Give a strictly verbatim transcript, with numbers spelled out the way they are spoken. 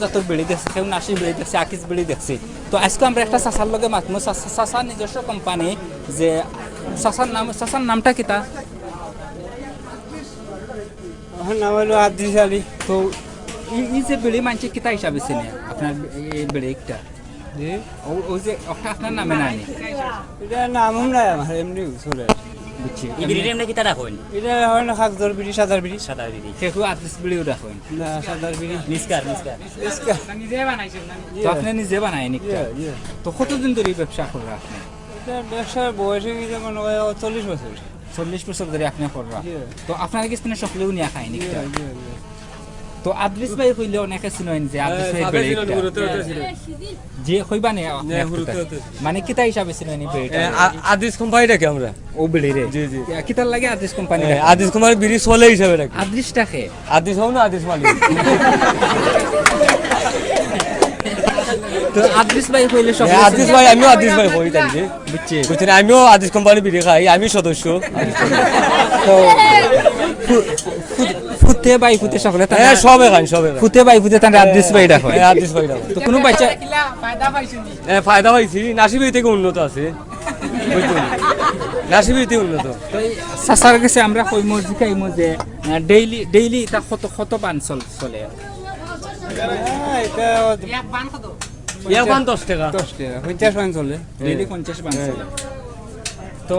জাতর বিড়ি দেখছি, কেউ নাসি বিড়ি দেখছি, আকিস বিড়ি দেখছি। তো আজকে আমরা একটা চাচার লগে মাতমু, চাচা, চাচার নিজস্ব কোম্পানি, যে চাচার নাম, চাচার নামটা কিতা? আমার নাম হলো আদ্রিস আলী। তো ই, ই যে বিড়ি মানষে কিতা হিসাবে চিনে আপনার এই বিড়ি একটা? জি। ও, ও যে একটা আপনার নামে নাই নি? এটা নাম নাই আমার, এমনি চলে। বুঝছি। এই বিড়িটা এমনি কিতা রাখইন? এটা হয় না কাগজর বিড়ি, সাদার বিড়ি। সাদার বিড়ি। কেউ আদ্রিস বিড়িও রাখইন? না, সাদার বিড়ি। নিস্কার, নিস্কার। নিস্কার। তো আপনি নিজে বানাইন একটা? ইয়ে, ইয়ে। তো কতদিন ধরে এই ব্যবসা কররা আপনি? এটা ব্যবসার বয়স হয়ে গেছে মনে হয় চল্লিশ বছর। চল্লিশ বছর ধরে আপনি কররা? ইয়ে। তো আপনার কাছ থেকে সকলেও নিয়া খাইন ইয়ে, একটা? ইয়ে, ইয়ে। তো আদ্রিস ভাই কইলে অনেকে চিনইন যে আদ্রিস ভাই বেড়ে একটা। যে কইবা নে আপনি হ্যাঁ, একটা হুরুতে তাই। হতে। মানে কিতা হিসাবে চিনইন এই বেড়েটা? এ, আ-, আদিস কোম্পানি ডাকি আমরা। ও বেড়ে রে? জি, জি। ইয়া, কিতার লাগে আদিস কোম্পানি এ, ডাকে? আদিস কোম্পানি বিড়ি চলে হিসাবে ডাকি। আদিসটা কে? আদিস হও না, আদিস মালিক। তো আদিস ভাই কইলে সব এ, আদিস ভাই, আমিও আদিস ভাই কই তাই যে। বুঝছি। বুঝছেন, আমিও আদিস কোম্পানি বিড়ি খাই, আমি সদস্য। তো ফু-, ফু-, ফুতে ভাই ফুতে সকলে তারা হ্যাঁ, সবে খান, সবে খান। ফুতে ভাই ফুতে তারা আদিস ভাই ডাকে। হ্যাঁ, আদিস ভাই ডাকে। তো কোনো বাচ্চা এ, ফায়দা পাইছি, নাসি বিড়ি থেকে উন্নত আছে। বুঝছেন? নাসি বিড়ি থেকে উন্নত। তো এই চাচার কাছে আমরা কইমু, জিকাইমু যে, আহ, ডেইলি, ডেইলি এটা কত, কত পান চল-, চলে? হ্যাঁ, এটা এক পান দশ টাকা। দশ টাকা, পঞ্চাশ পান চলে। ডেইলি পঞ্চাশ পান হ্যাঁ। চলে। তো